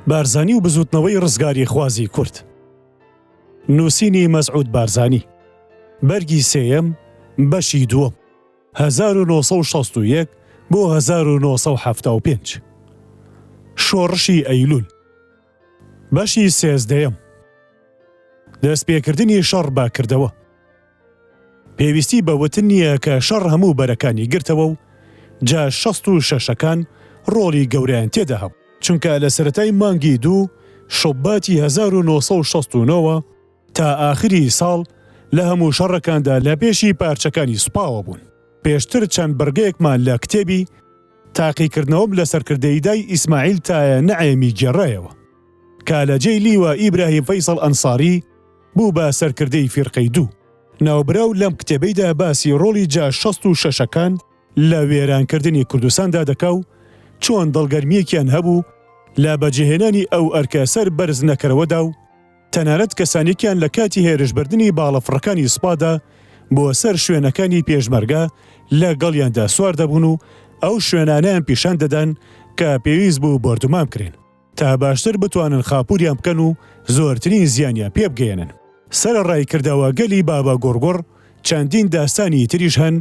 بارزانی و بزووتنەوەی ڕزگاریخوازی کورد. نووسینی مەسعود بارزانی. بەرگی سێیەم، بەشی دووەم. 1961 بۆ 1975. شۆڕشی ئەیلوول. بەشی سێزدەیەم. دەستپێکردنی شەڕ بە کردەوە. پێویستی بە وتن نییە کە شەڕ هەموو بەرەکانی گرتەوە و جا 66 ەکان ڕۆڵی گەورەیان تێدا هەبوو، چونکە لە سەرەتای مانگی دوو شوباتی 1969 وە تا ئاخری ساڵ لە هەموو شەڕەکاندا لە پێشی پارچەکانی سوپاوە بوون. پێشتر چەند بڕگەیەکمان لە کتێبی، تاقیکردنەوەم لە سەرکردەییدای ئیسماعیل تایە نعێمی گێڕایەوە، کە لە جێی لیوا ئیبراهیم فەیسەڵ ئەنساری بوو بە سەرکردەی فیرقەی دوو. ناوبراو لەم کتێبەیدا باسی ڕۆڵی جاش 66 ەکان لە وێرانکردنی کوردستاندا دەکا و چۆن دڵگەرمییەکیان هەبوو لە بەجێهێنانی ئەو ئەرکە سەر بەرز نەکەرەوەدا و تەنانەت کەسانێکیان لە کاتی هێرشبردنی باڵەفڕەکانی سوپادا بۆ سەر شوێنەکانی پێشمەرگە لە گەڵیاندا سوار دەبوون و ئەو شوێنانەیان پیشان دەدان کە پێویست بوو بۆردومان بکرێن. تا باشتر بتوانن خاپوریان بکەن و زۆرترین زیانیان پێ بگەیەنن. سەرەڕای کردەوە گەلی بابا گوڕگوڕ چەندین داستانی تریش هەن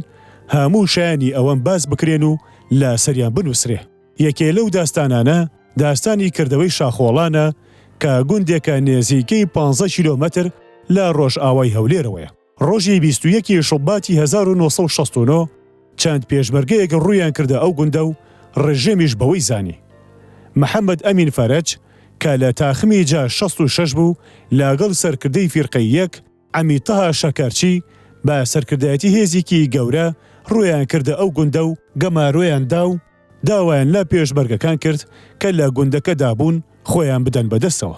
هەموو شایەنی ئەوەن باس بکرێن و لە سەریان بنووسرێ. یەکێ لەو داستانانە داستانی کردەوەی شاخۆڵانە کە گوندێکە نێزیکەی پانزە کیلۆمەتر لە ڕۆژئاوای هەولێرەوەیە. ڕۆژی 21 ی شوباتی 1969 چەند پێشمەرگەیەک ڕوویان کردە ئەو گوندە و ڕژێمیش بەوەی زانی. محەمەد ئەمین فەرەج کە لە تاخمی جاش 66 بوو لەگەڵ سەرکردەی فیرقەی یەک، عەمید تەها شەکەرچی، بە سەرکردایەتی هێزیکی گەورە ڕوویان کردە ئەو گوندە و گەمارۆیان دا و داوایان لە پێشمەرگەکان کرد کە لە گوندەکەدا بوون خۆیان بدەن بە دەستەوە.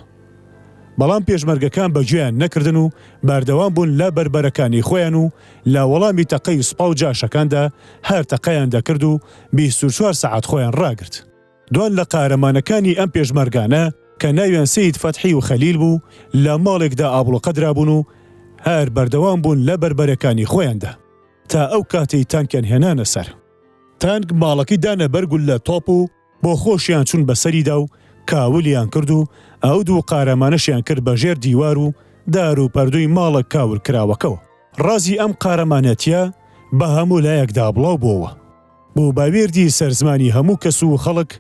بەڵام پێشمەرگەکان بە گوێیان نەکردن و بەردەوام بوون لە بەربەرەکانی خۆیان و لە وەڵامی تەقەی سوپا و جاشەکاندا هەر تەقەیان دەکرد و 24 سەعات خۆیان ڕاگرت. دوان لە قارەمانەکانی ئەم پێشمەرگانە کە ناویان سەید فەتحی و خەلیل بوو لە ماڵێکدا ئابڵوقە درابوون و هەر بەردەوام بوون لە بەربەرەکانی خۆیاندا تا ئەو کاتەی تانکیان هێنانە سەر. تانک ماڵەکەی دانە بەر گوللە تۆپ و بۆ خۆشیان چوون بە سەریدا و کاولیان کرد و ئەو دوو قارەمانەشیان کرد بە ژێر دیوار و دار و پەردووی ماڵە کاول کراوەکەوە. ڕازی ئەم قارەمانەتیە بە هەموو لایەکدا بڵاو بۆوە. بوو بە وێردی سەر زمانی هەموو کەس و خەڵک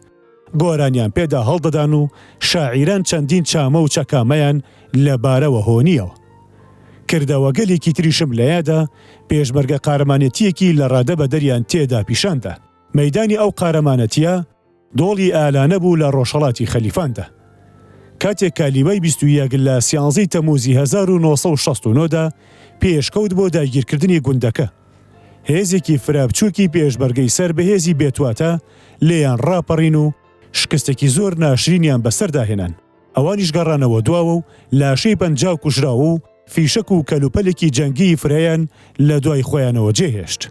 گۆرانیان پێدا هەڵدەدان و شاعیران چەندین چامە و چەکامەیان لە بارەوە هۆنییەوە. کردەوەگەلێکی تریشم لە یادە، پێشمەرگە قارەمانێتییەکی لە ڕادە بەدەریان تێدا پیشان دا. مەیدانی ئەو قارەمانەتییە دۆڵی ئالانە بوو لە ڕۆژهەڵاتی خەلیفاندا. کاتێک کە لیوای 21 لە سیانزەی تەمووزی 1969 دا پێشکەوت بۆ داگیرکردنی گوندەکە، هێزێکی فرە بچووکی پێشمەرگەی سەر بە هێزی بێتواتە لێیان ڕاپەڕین و شکستێکی زۆر ناشرینیان بەسەردا هێنان. ئەوانیش گەڕانەوە دواوە و لاشەی 50 کوژراو و فیشەک و کەلوپەلێکی جەنگیی فرەیان لە دوای خۆیانەوە جێهێشت.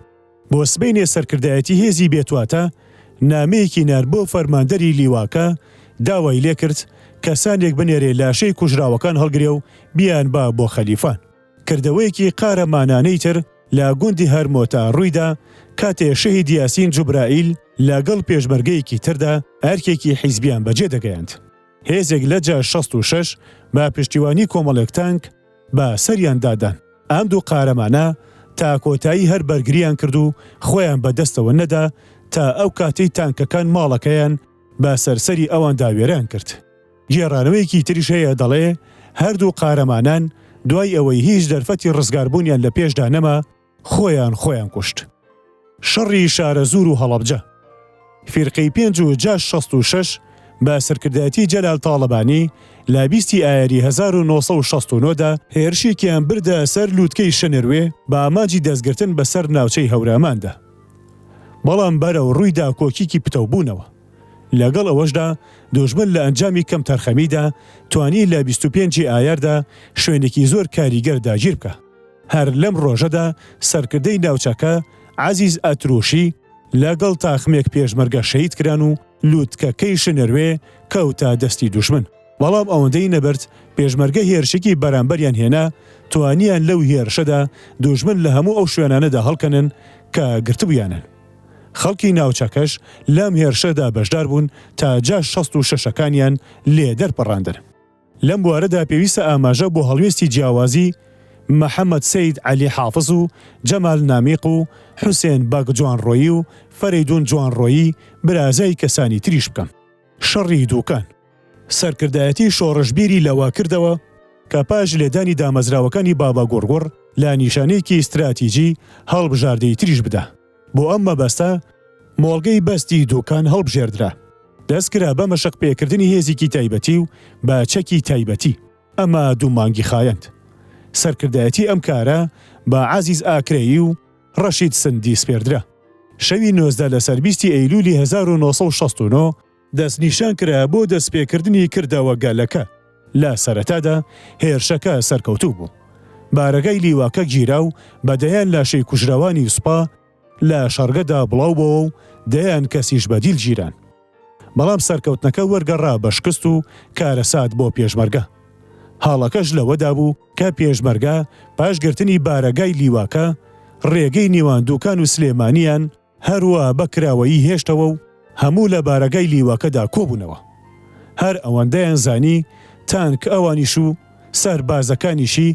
بۆ سبەینێ سەرکردایەتی هێزی بێتواتە نامەیەکی نارد بۆ فەرماندەری لیواکە داوای لێکرد کەسانێک بنێرێ لاشەی کوژراوەکان هەڵگرێ و بیانبا بۆ خەلیفان. کردەوەیەکی قارەمانانەی تر لە گوندی هەرمۆتە ڕوویدا کاتێ شەهید یاسین جوبرائیل لەگەڵ پێشمەرگەیەکی تردا ئەرکێکی حیزبیان بەجێ دەگەیاند. هێزێک لە جاش 66 بە پشتیوانی کۆمەڵێک تانک بە سەریان دادان. ئەم دوو قارەمانە تا کۆتایی هەر بەرگریان کرد و خۆیان بە دەستەوە نەدا تا ئەو کاتەی تانکەکان ماڵەکەیان بە سەر سەری ئەواندا وێران کرد. گێڕانەوەیەکی تریش هەیە دەڵێ هەردوو قارەمانان دوای ئەوەی هیچ دەرفەتی ڕزگاربوونیان لە پێشدا نەما خۆیان خۆیان کوشت. شەڕی شارەزوور و هەڵەبجە. فیرقەی پێنج و جاش 66 بە سەرکردایەتی جەلال تاڵەبانی لە بیستی ئایاری 1969 دا هێرشێکیان بردە سەر لووتکەی شنروێ بە ئامانجی دەستگرتن بەسەر ناوچەی هەوراماندا. بەڵام بەرەو ڕووی داکۆکیکی پتەو بوونەوە. لەگەڵ ئەوەشدا دوژمن لە ئەنجامی کەمتەرخەمیدا توانی لە 25 ی ئایاردا شوێنێکی زۆر کاریگەر داگیر بکا. هەر لەم ڕۆژەدا سەرکردەی ناوچەکە، عەزیز ئەتروشی، لەگەڵ تاخمێک پێشمەرگە شەهید کران و لوتکەکەی شنروێ کەوتە دەستی دوژمن. بەڵام ئەوەندەی نەبرد پێشمەرگە هێرشێکی بەرامبەریان هێنا، توانیان لەو هێرشەدا دوژمن لە هەموو ئەو شوێنانەدا هەڵکەنن کە گرتبوویانن. خەڵکی ناوچەکەش لەم هێرشەدا بەشدار بوون تا جاش 66 ەکانیان لێ دەرپەڕاندن. لەم بوارەدا پێویستە ئاماژە بۆ هەڵوێستی جیاوازی محەمەد سەید عەلی حافز و جەمال نامیق و حوسێن بەگ جوانڕۆیی و فەرەیدون جوانڕۆیی برازای کەسانی تریش بکەم. شەڕی دووکان. سەرکردایەتی شۆڕش بیری لەوە کردەوە کە پاش لێدانی دامەزراوەکانی باباگوڕگوڕ لە نیشانەیەکی ستراتیجی هەڵبژاردەی تریش بدا. بۆ ئەم مەبەستە مۆڵگەی بەستی دووکان هەڵبژێردرا. دەست کرا بە مەشق پێکردنی هێزیکی تایبەتی و بە چەکی تایبەتی. ئەمە دوو مانگی خایەند. سەرکردایەتی ئەم کارە بە عەزیز ئاکرەیی و ڕەشید سندی سپێردرا. شەوی 19 لەسەر بیستی ئەیلولی 1969 دەستنیشان کرا بۆ دەستپێکردنی کردەوەگەلەکە. لە سەرەتادا هێرشەکە سەرکەوتوو بوو. بارەگای لیواکە گیرا و بە دەیان لاشەی کوژراوانی سوپا لە شەڕگەدا بڵاو بۆوە و دەیان کەسیش بە دیل گیران. بەڵام سەرکەوتنەکە وەرگەڕا بە شکست و کارەسات بۆ پێشمەرگە. هەڵەکەش لەوەدا بوو کە پێشمەرگە پاش گرتنی بارەگای لیواکە، ڕێگەی نێوان دوکان و سلێمانییان هەروا بە کراوەیی هێشتەوە و هەموو لە بارەگای لیواکەدا کۆبوونەوە. هەر ئەوەندەیان زانی تانک ئەوانیش و سەربازەکانیشی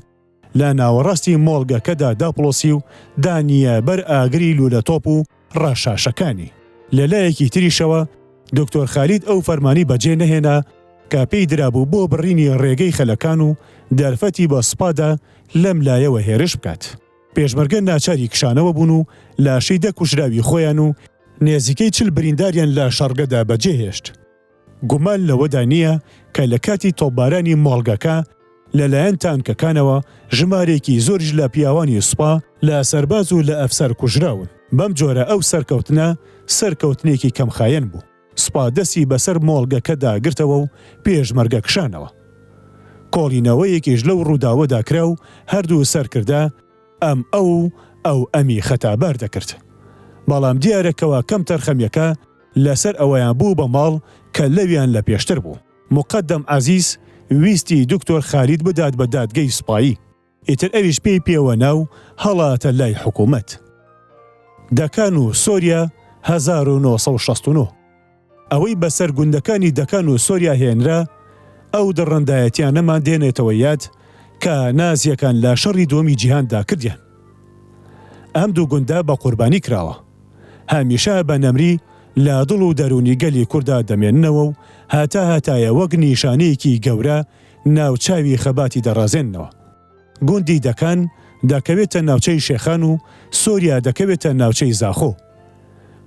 لە ناوەڕاستی مۆڵگەکەدا داپڵۆسی و دانییە بەر ئاگری لوولە تۆپ و ڕەشاشەکانی. لە لایەکی تریشەوە دکتۆر خالید ئەو فەرمانی بەجێ نەهێنا کە پێی درابوو بۆ بڕینی ڕێگەی خەلەکان و دەرفەتی بە سوپا دا لەم لایەوە هێرش بکات. پێشمەرگە ناچاری کشانەوە بوون و لاشەی دە کوژراوی خۆیان و نێزیکەی 40 برینداریان لە شەڕگەدا بەجێهێشت. گومان لەوەدا نییە کە لە کاتی تۆپبارانی مۆڵگەکە لەلایەن تانکەکانەوە ژمارەیەکی زۆریش لە پیاوانی سوپا لە سەرباز و لە ئەفسەر کوژراون. بەم جۆرە ئەو سەرکەوتنە سەرکەوتنێکی کەمخایەن بوو. سوپا دەستی بەسەر مۆڵگەکەدا گرتەوە و پێشمەرگە کشانەوە. کۆڵینەوەیەکیش لەو ڕووداوەدا کرا و هەردوو سەرکردە ئەم ئەو و ئەو ئەمی خەتابار دەکرد. بەڵام دیارە کەوا کەمتەرخەمیەکە لەسەر ئەوەیان بوو بە ماڵ کە لەویان لە پێشتر بوو. موقەدەم عەزیز ویستی دکتۆر خالید بدات بە دادگەی سوپایی. ئیتر ئەویش پێی پێوە نا و هەڵاتە لای حکوومەت. دەکان و سۆریا 1969. ئەوەی بەسەر گوندەکانی دەکان و سۆریا هێنرا، ئەو دڕندایەتیانەمان دێنێتەوە یاد کە نازییەکان لە شەڕی دووەمی جیهاندا کردیان. ئەم دوو گوندە بە قوربانی کراوە. هەمیشە بە نەمری لە دڵ و دەروونی گەلی کورددا دەمێننەوە و هەتا هەتایە وەک نیشانەیەکی گەورە ناوچاوی خەباتی دەڕازێننەوە. گوندی دەکان دەکەوێتە ناوچەی شێخان و سۆریا دەکەوێتە ناوچەی زاخۆ.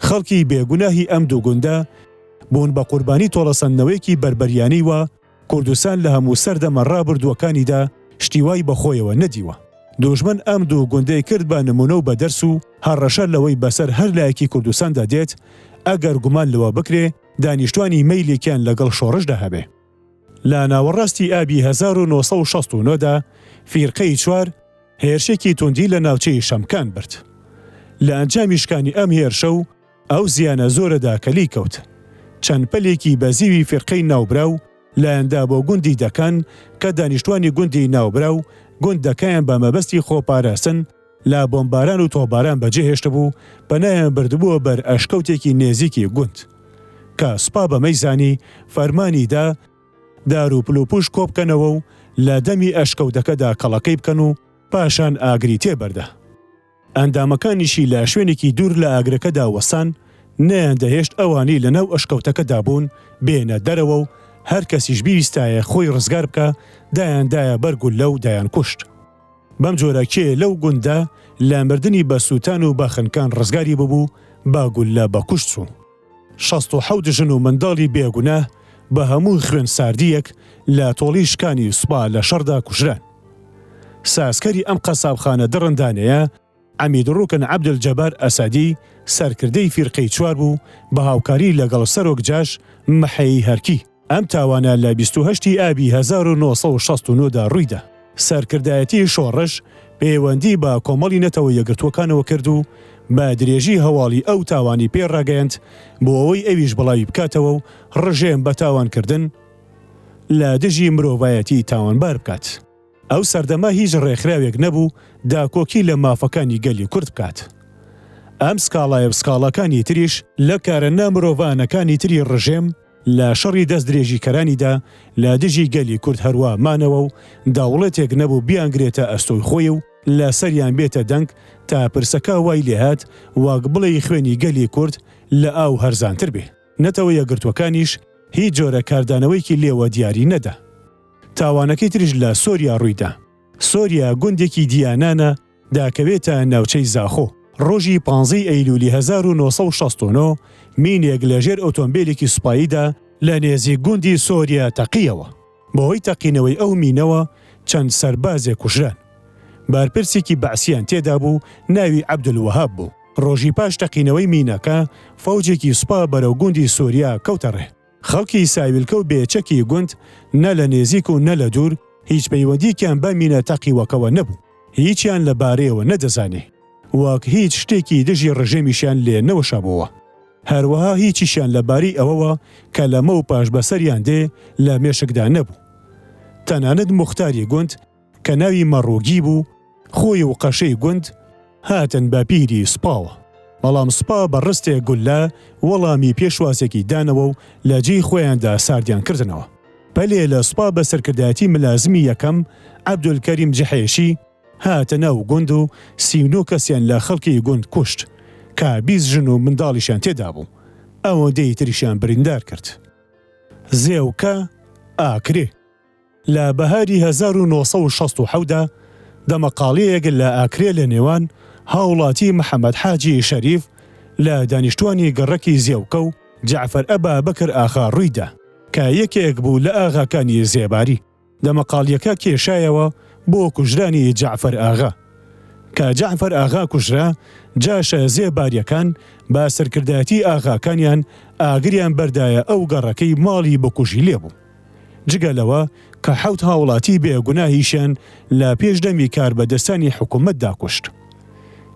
خەڵکی بێ گوناهی ئەم دوو گوندە بوون بە قوربانی تۆڵەسەندنەوەیەکی بەربەریانەی وا کوردستان لە هەموو سەردەمە ڕابردووەکانیدا شتی وای بە خۆیەوە نەدیوە. دوژمن ئەم دوو گوندەی کرد بە نموونە و بە دەرس و هەڕەشە لەوەی بەسەر هەر لایەکی کوردستاندا دێت ئەگەر گومان لەوە بکرێ دانیشتوانی مەیلێکیان لەگەڵ شۆڕشدا هەبێ. لە ناوەڕاستی ئابی 1969 دا فیرقەی چوار هێرشێکی توندی لە ناوچەی شەمکان برد. لە ئەنجامی شکانی ئەم هێرشە و ئەو زیانە زۆرەدا کە لێی کەوت، چەند پەلێکی بەزیوی فیرقەی ناوبراو لایاندا بۆ گوندی دەکان کە دانیشتوانی گوندی ناوبراو گوندەکەیان بە مەبەستی خۆپاراستن لە بۆمباران و تۆپباران بەجێهێشتبوو، پەنایان بردبووە بەر ئەشکەوتێکی نێزیکی گوند. کە سوپا بەمەی زانی، فەرمانی دا دار و پلوپوش کۆبکەنەوە و لە دەمی ئەشکەوتەکەدا کەڵەکەی بکەن و پاشان ئاگری تێبەردا. ئەندامەکانیشی لە شوێنێکی دوور لە ئاگرەکەدا وەستان، نەیاندەهێشت ئەوانەی لەناو ئەشکەوتەکەدا بوون بێنە دەرەوە و هەر کەسیش بیویستایە خۆی ڕزگار بکا، دایاندایە بەر گوللە و دەیانکوشت. بەم جۆرە کێ لەو گوندە لە مردنی بە سووتان و بە خنکان ڕزگاری ببوو، بە گوللە بە کوشت چوو. 67 ژن و منداڵی بێ گوناه بە هەموو خوێن ساردییەک لە تۆڵی شکانی سوپا لە شەڕدا کوژران. سازکەری ئەم قەسابخانە دڕندانەیە عەمید ڕوکن عەبدولجەبار ئەسەدی سەرکردەی فیرقەی چوار بوو بە هاوکاری لەگەڵ سەرۆک جاش محەی هەرکی. ئەم تاوانە لە 28 ی ئابی 1969 دا ڕوویدا. سەرکردایەتی شۆڕش پەیوەندی بە کۆمەڵی نەتەوە یەکگرتووەکانەوە کرد و بە درێژی هەواڵی ئەو تاوانی پێ ڕاگەیاند بۆ ئەوەی ئەویش بڵاوی بکاتەوە و ڕژێم بە تاوانکردن لە دژی مرۆڤایەتی تاوانبار بکات. ئەو سەردەمە هیچ ڕێکخراوێک نەبوو داکۆکی لە مافەکانی گەلی کورد بکات. ئەم سکاڵایە و سکاڵاکانی تریش لە کارە نامرۆڤانەکانی تری ڕژێم لە شەڕی دەستدرێژیکەرانیدا لە دژی گەلی کورد هەروا مانەوە و دەوڵەتێک نەبوو بیانگرێتە ئەستۆی خۆی و لە سەریان بێتە دەنگ تا پرسەکە وای لێهات وەک بڵێی خوێنی گەلی کورد لە ئاو هەرزانتر بێ. نەتەوە یەکگرتووەکانیش هیچ جۆرە کاردانەوەیەکی لێوە دیاری نەدا. تاوانەکەی تریش لە سۆریا ڕوویدا. سۆریا گوندێکی دیانانە داکەوێتە ناوچەی زاخۆ. ڕۆژی پانزەی ئەیلولی 1969 مینێک لە ژێر ئۆتۆمبێلێکی سوپاییدا لە نێزیک گوندی سۆریا تەقییەوە. بەهۆی تەقینەوەی ئەو مینەوە چەند سەربازێک کوژران. بەرپرسێکی بەعسیان تێدابوو ناوی عەبدولوەهاب بوو. ڕۆژی پاش تەقینەوەی مینەکە فەوجێکی سوپا بەرەو گوندی سۆریا کەوتە ڕێ. خەڵکی ساویلکە و بێ چەکی گوند نە لە نێزیک و نە لە دوور هیچ پەیوەندییەکیان بە مینە تەقیوەکەوە نەبوو. هیچیان لە بارەیەوە نەدەزانی. وەک هیچ شتێکی دژی ڕژێمیشیان لێ نەوەشابۆوە. هەروەها هیچیشیان لە بارەی ئەوەوە کە لەمەو پاش بەسەریان دێ لە مێشکدا نەبوو. تەنانەت موختاری گوند کە ناوی مەڕوگی بوو، خۆی و قەشەی گوند هاتن بە پیری سوپاوە. بەڵام سوپا بە ڕستێک گوللە وەڵامی پێشوازێکی دانەوە و لە جێی خۆیاندا ساردیان کردنەوە. پەلێ لە سوپا بە سەرکردایەتی ملازمی یەکەم عەبدولکەریم جحێشی هاتە ناو گوند و 39 کەسیان لە خەڵکی گوند کوشت کە 20 ژن و منداڵیشیان تێدا بوو، ئەوەندەی تریشیان بریندار کرد. زێوکە، ئاکرێ. لە بەهاری 1967 دا دەمەقاڵێیەک لە ئاکرێ لە نێوان هاوڵاتی محەمەد حاجی شەریف لە دانیشتوانی گەڕەکی زێوکە و جەعفەر ئەبابەکر ئاغا ڕوویدا کە یەکێک بوو لە ئاغاکانی زێباری. دەمەقاڵییەکە کێشایەوە بۆ کوژرانی جەعفەر ئاغا. کە جەعفەر ئاغا کوژرا، جاشە زێبارییەکان بە سەرکردایەتی ئاغاکانیان ئاگریان بەردایە ئەو گەڕەکەی ماڵی بکوژی لێبوو. جگە لەوە کە حەوت هاوڵاتی بێ گوناهیشیان لە پێش دەمی کاربەدەستانی حکومەتدا کوشت.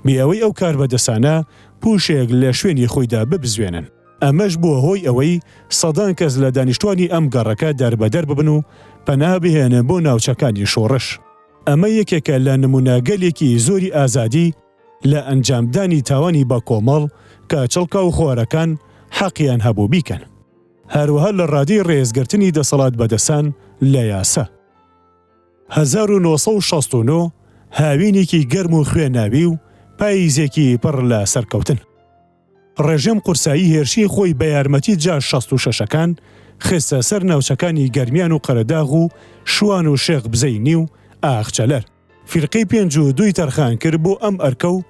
بێ ئەوەی ئەو کاربەدەستانە پوشێک لە شوێنی خۆیدا ببزوێنن. ئەمەش بووە هۆی ئەوەی سەدان کەس لە دانیشتوانی ئەم گەڕەکە دەربەدەر ببن و پەنا بهێنن بۆ ناوچەکانی شۆڕش. ئەمە یەکێکە لە نمونەگەلێکی زۆری ئازادی لە ئەنجامدانی تاوانی بەکۆمەڵ کە چڵکاوخۆرەکان حەقیان هەبوو بیکەن. هەروەها لە ڕادەی ڕێزگرتنی دەسەڵات بەدەستان لە یاسا. 1969 هاوینێکی گەرم و خوێناوی و پاییزێکی پڕ لە سەرکەوتن. ڕژێم قورسایی هێرشی خۆی بە یارمەتی جاش 66ەکان خستە سەر ناوچەکانی گەرمیان و قەرەداغ و شوان و شێخ بزەینی و ئاخچەلەر. فیرقەی پێنج و دووی تەرخان کرد بۆ ئەم ئەرکە و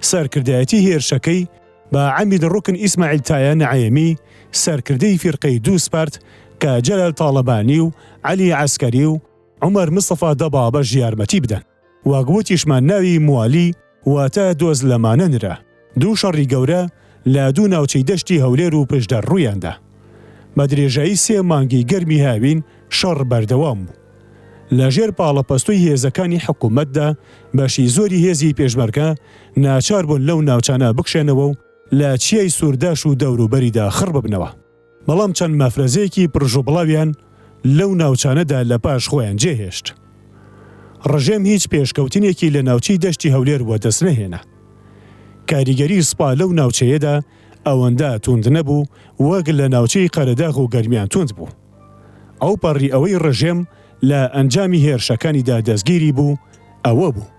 سەرکردایەتی هێرشەکەی بە عەمید ڕوکن ئیسماعیل تایە نعێمی سەرکردەی فیرقەی دوو سپارد کە جەلال تاڵەبانی و عەلی عەسکەری و عومەر مستەفا دەبابەش یارمەتی بدەن. وەک وتیشمان ناوی موالی واتە دۆست لەمانە نرا. دوو شەڕی گەورە لە دوو ناوچەی دەشتی هەولێر و پشدەر ڕوویاندا. بە درێژایی سێ مانگی گەرمی هاوین شەڕ بەردەوام بوو. لە ژێر پاڵەپەستۆی هێزەکانی حکومەتدا بەشی زۆری هێزی پێشمەرگە ناچار بوون لەو ناوچانە بکشێنەوە و لە چیای سوورداش و دەوروبەریدا خڕ ببنەوە. بەڵام چەند مەفرەزەیەکی پرژوبڵاویان لەو ناوچانەدا لە پاش خۆیان جێهێشت. ڕژێم هیچ پێشکەوتنێکی لە ناوچەی دەشتی هەولێر وەدەست نەهێنا. کاریگەری سوپا لەو ناوچەیەدا ئەوەندە توند نەبوو وەک لە ناوچەی قەرەداغ و گەرمیان توند بوو. ئەوپەڕی ئەوەی ڕژێم لە ئەنجامی هێرشەکانیدا دەستگیری بوو ئەوە بوو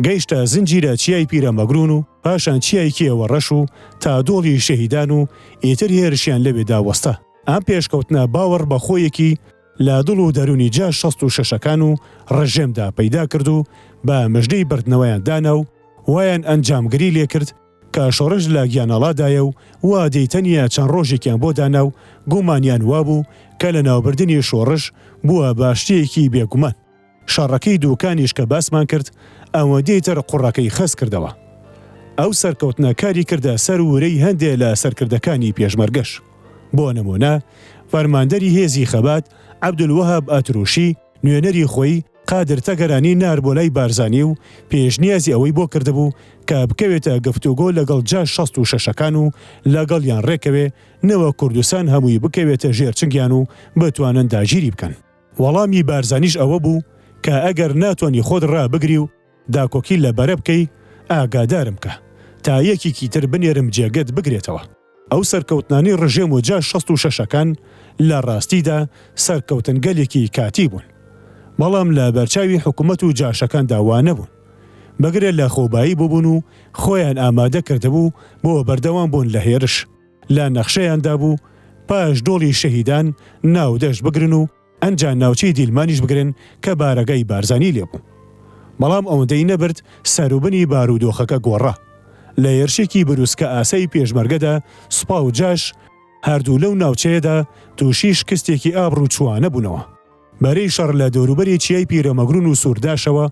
گەیشتە زنجیرە چیای پیرەمەگرون و پاشان چیای کێوەڕەش و تا دۆڵی شەهیدان و ئیتر هێرشیان لەوێدا وەستا. ئەم پێشکەوتنە باوەڕ بە خۆیەکی لە دڵ و دەروونی جاش 66ەکان و ڕژێمدا پەیدا کرد و بە مژدەی بردنەوەیان دانا و وایان ئەنجامگری لێکرد کە شۆڕش لە گیانەڵادایە و وادەی تەنیا چەند ڕۆژێکیان بۆ دانا و گومانیان وابوو کە لەناوبردنی شۆڕش بووە بە شتێکی بێگومان. شەڕەکەی دووکانیش کە باسمان کرد ئەوەندەی تر قوڕەکەی خەست کردەوە. ئەو سەرکەوتنە کاری کردە سەر ورەی هەندێ لە سەرکردەکانی پێشمەرگەش. بۆ نموونە فەرماندەری هێزی خەبات عەبدولوەهاب ئەتروشی نوێنەری خۆی قادر تەگەرانی نارد بۆ لای بارزانی و پێشنیازی ئەوەی بۆ کردبوو کە بکەوێتە گفتوگۆ لەگەڵ جاش 66ەکان و لەگەڵیان ڕێکەوێ نەوەک کوردستان هەمووی بکەوێتە ژێر چنگیان و بتوانن داگیری بکەن. وەڵامی بارزانیش ئەوە بوو کە ئەگەر ناتوانی خۆت ڕابگری و داکۆکی لە بەرە بکەی ئاگادارم کە. تا یەکیکی تر بنێرم جێگەت بگرێتەوە. ئەو سەرکەوتنانەی ڕژێم و جاش 66 ەکان لە ڕاستیدا سەرکەوتنگەلێکی کاتی بوون. بەڵام لە بەرچاوی حکومەت و جاشەکاندا وا نەبوون. بگرە لە خۆبایی بووبوون و خۆیان ئامادە کردبوو بۆ بەردەوام بوون لە هێرش. لە نەخشەیاندا بوو پاش دۆڵی شەهیدان ناودەشت بگرن و ئەنجا ناوچەی دیلمانیش بگرن کە بارەگای بارزانی لێ بوو. بەڵام ئەوەندەی نەبرد سەروبنی بارودۆخەکە گۆڕا. لە هێرشێکی بروسکە ئاسای پێشمەرگەدا سوپا و جاش هەردوو لەو ناوچەیەدا تووشی شکستێکی ئابڕووچووانە بوونەوە. بەرەی شەڕ لە دەوروبەری چیای پیرەمەگرون و سوورداشەوە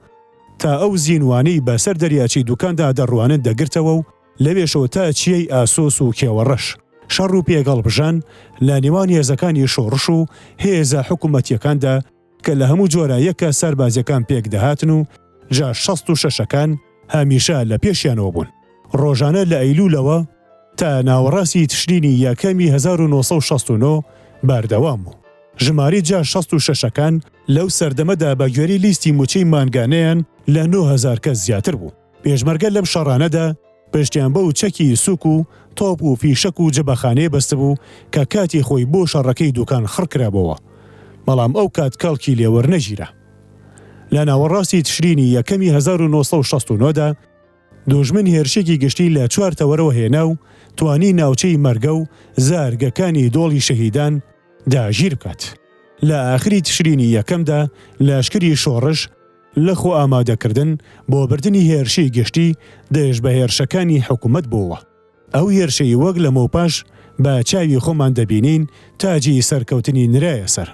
تا ئەو زینوانەی بەسەر دەریاچەی دوکاندا دەڕوانن دەگرتەوە و لەوێشەوە تا چیای ئاسۆس و کێوەڕەش. شەڕ و پێگەڵبژان لە نێوان هێزەکانی شۆڕش و هێزە حکومەتییەکاندا کە لە هەموو جۆرە یەکە سەربازییەکان پێک دەهاتن و جا 66 ەکان هەمیشە لە پێشیانەوە بوون. ڕۆژانە لە ئەیلوولەوە تا ناوەڕاستی تشرینی یەکەمی 1969 بەردەوام بوو. ژمارەی جا 66 ەکان لەو سەردەمەدا بە گوێرەی لیستی مووچەی مانگانەیان لە 9000 کەس زیاتر بوو. پێشمەرگە لەم شەڕانەدا پشتیان بەو چەکی سوک و تۆپ و فیشەک و جبەخانەیە بەستبوو کە کاتی خۆی بۆ شەڕەکەی دوکان خڕ کرابۆوە، بەڵام ئەو کات کەڵکی لێ وەرنەگیرا. لە ناوەڕاستی تشرینی یەکەمی 1969 دا دوژمن هێرشێکی گشتی لە چوار تەوەرەوە هێنا و توانی ناوچەی مەرگە و زارگەکانی دۆڵی شەهیدان داگیر بکات. لە ئاخری تشرینی یەکەمدا لەشکری شۆڕش لە خۆ ئامادەکردن بۆ بردنی هێرشی گشتی دژ بە هێرشەکانی حکومەت بووە. ئەو هێرشەی وەک لەمەوپاش بە چاوی خۆمان دەبینین تاجی سەرکەوتنی نرایە سەر.